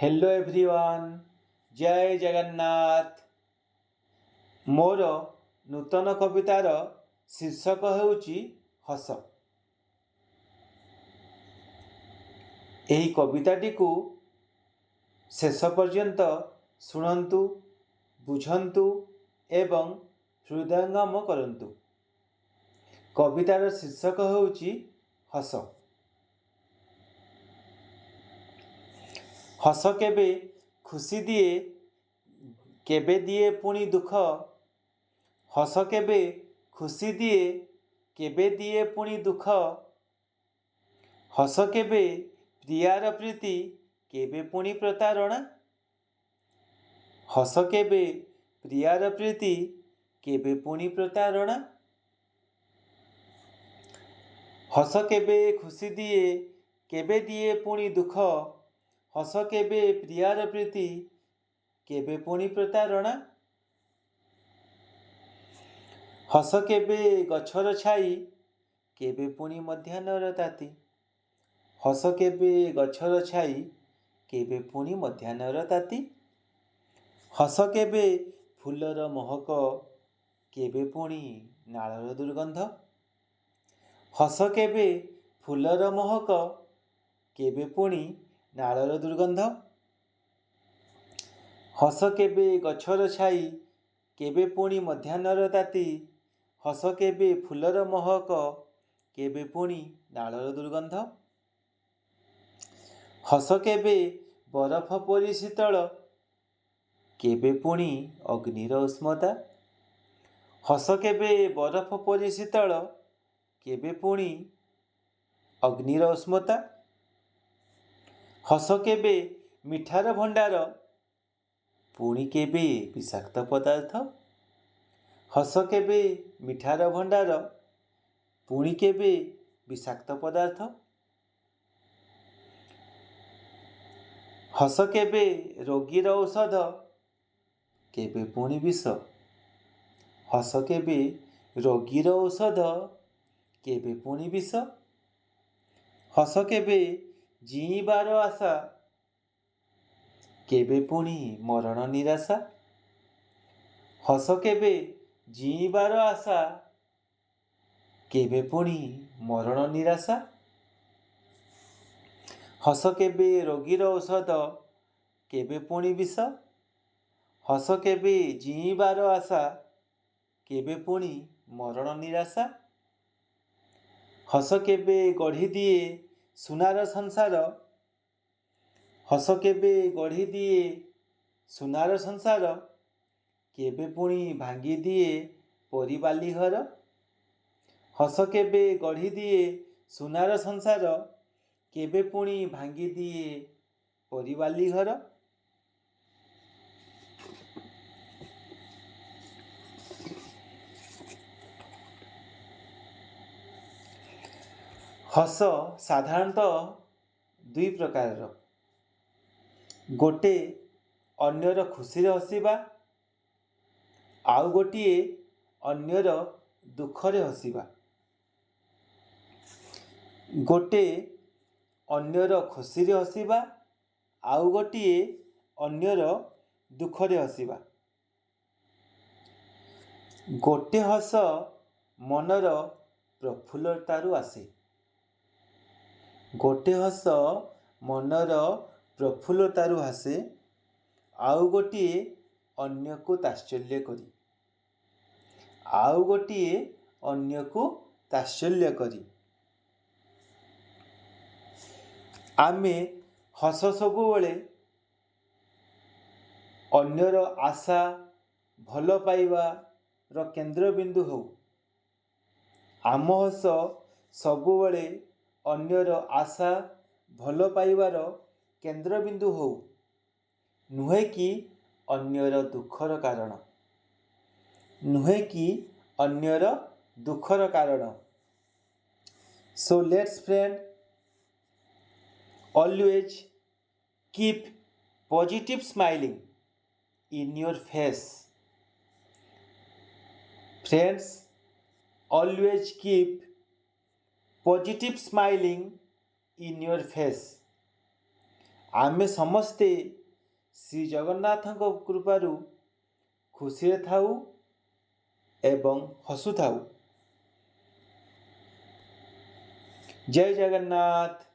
Hello everyone, ଜୟ ଜଗନ୍ନାଥ। ମୋର ନୂତନ କବିତାର ଶୀର୍ଷକ ହେଉଛି ହସ। ଏହି କବିତାଟିକୁ ଶେଷ ପର୍ଯ୍ୟନ୍ତ ଶୁଣନ୍ତୁ, ବୁଝନ୍ତୁ ଏବଂ ହୃଦୟଙ୍ଗମ କରନ୍ତୁ। କବିତାର ଶୀର୍ଷକ ହେଉଛି ହସ। ହସ କେବେ ଖୁସି ଦିଏ, କେବେ ଦିଏ ପୁଣି ଦୁଃଖ। ହସ କେବେ ଖୁସି ଦିଏ, କେବେ ଦିଏ ପୁଣି ଦୁଃଖ। ହସ କେବେ ପ୍ରିୟାର ପ୍ରୀତି, କେବେ ପୁଣି ପ୍ରତାରଣା। ହସ କେବେ ପ୍ରିୟାର ପ୍ରୀତି, କେବେ ପୁଣି ପ୍ରତାରଣା। ହସ କେବେ ଖୁସି ଦିଏ, କେବେ ଦିଏ ପୁଣି ଦୁଃଖ। ହସ କେବେ ପ୍ରିୟାର ପ୍ରୀତି, କେବେ ପୁଣି ପ୍ରତାରଣା। ହସ କେବେ ଗଛର ଛାଇ, କେବେ ପୁଣି ମଧ୍ୟାହ୍ନର ତାତି। ହସ କେବେ ଗଛର ଛାଇ, କେବେ ପୁଣି ମଧ୍ୟାହ୍ନର ତାତି। ହସ କେବେ ଫୁଲର ମହକ, କେବେ ପୁଣି ନାଳର ଦୁର୍ଗନ୍ଧ। ହସ କେବେ ଫୁଲର ମହକ, କେବେ ପୁଣି ନାଳର ଦୁର୍ଗନ୍ଧ। ହସ କେବେ ଗଛର ଛାଇ, କେବେ ପୁଣି ମଧ୍ୟାହ୍ନର ତାତି। ହସ କେବେ ଫୁଲର ମହକ, କେବେ ପୁଣି ନାଳର ଦୁର୍ଗନ୍ଧ। ହସ କେବେ ବରଫ ପରି ଶୀତଳ, କେବେ ପୁଣି ଅଗ୍ନିର ଉଷ୍ମତା। ହସ କେବେ ବରଫ ପରି ଶୀତଳ, କେବେ ପୁଣି ଅଗ୍ନିର ଉଷ୍ମତା। ହସ କେବେ ମିଠାର ଭଣ୍ଡାର, ପୁଣି କେବେ ବିଷାକ୍ତ ପଦାର୍ଥ। ହସ କେବେ ମିଠାର ଭଣ୍ଡାର, ପୁଣି କେବେ ବିଷାକ୍ତ ପଦାର୍ଥ। ହସ କେବେ ରୋଗୀର ଔଷଧ, କେବେ ପୁଣି ବିଷ। ହସ କେବେ ରୋଗୀର ଔଷଧ, କେବେ ପୁଣି ବିଷ। ହସ କେବେ ଜିଇଁବାର ଆଶା, କେବେ ପୁଣି ମରଣ ନିରାଶା। ହସ କେବେ ଜିଇଁବାର ଆଶା, କେବେ ପୁଣି ମରଣ ନିରାଶା। ହସ କେବେ ରୋଗୀର ଔଷଧ, କେବେ ପୁଣି ବିଷ। ହସ କେବେ ଜିଇଁବାର ଆଶା, କେବେ ପୁଣି ମରଣ ନିରାଶା। ହସ କେବେ ଗଢ଼ିଦିଏ ସୁନାର ସଂସାର। ହସ କେବେ ଗଢ଼ିଦିଏ ସୁନାର ସଂସାର, କେବେ ପୁଣି ଭାଙ୍ଗିଦିଏ ପରିବାଲି ଘର। ହସ କେବେ ଗଢ଼ିଦିଏ ସୁନାର ସଂସାର, କେବେ ପୁଣି ଭାଙ୍ଗିଦିଏ ପରିବାଲି ଘର। ହସ ସାଧାରଣତଃ ଦୁଇ ପ୍ରକାରର। ଗୋଟେ ଅନ୍ୟର ଖୁସିରେ ହସିବା, ଆଉ ଗୋଟିଏ ଅନ୍ୟର ଦୁଃଖରେ ହସିବା। ଗୋଟେ ଅନ୍ୟର ଖୁସିରେ ହସିବା, ଆଉ ଗୋଟିଏ ଅନ୍ୟର ଦୁଃଖରେ ହସିବା। ଗୋଟେ ହସ ମନର ପ୍ରଫୁଲ୍ଲତାରୁ ଆସେ। ଗୋଟେ ହସ ମନର ପ୍ରଫୁଲ୍ଲତାରୁ ଆସେ, ଆଉ ଗୋଟିଏ ଅନ୍ୟକୁ ତାତ୍ସଲ୍ୟ କରି। ଆଉ ଗୋଟିଏ ଅନ୍ୟକୁ ତାତ୍ସଲ୍ୟ କରି। ଆମେ ହସ ସବୁବେଳେ ଅନ୍ୟର ଆଶା, ଭଲ ପାଇବାର କେନ୍ଦ୍ରବିନ୍ଦୁ ହେଉ। ଆମ ହସ ସବୁବେଳେ ଅନ୍ୟର ଆଶା, ଭଲ ପାଇବାର କେନ୍ଦ୍ରବିନ୍ଦୁ ହେଉ, ନୁହେଁ କି ଅନ୍ୟର ଦୁଃଖର କାରଣ, ନୁହେଁ କି ଅନ୍ୟର ଦୁଃଖର କାରଣ। So let's, friend, always keep positive smiling in your face. Friends, always keep positive smiling in your face. ଆମେ ସମସ୍ତେ ଶ୍ରୀ ଜଗନ୍ନାଥଙ୍କ କୃପାରୁ ଖୁସିରେ ଥାଉ ଏବଂ ହସୁଥାଉ। ଜୟ ଜଗନ୍ନାଥ।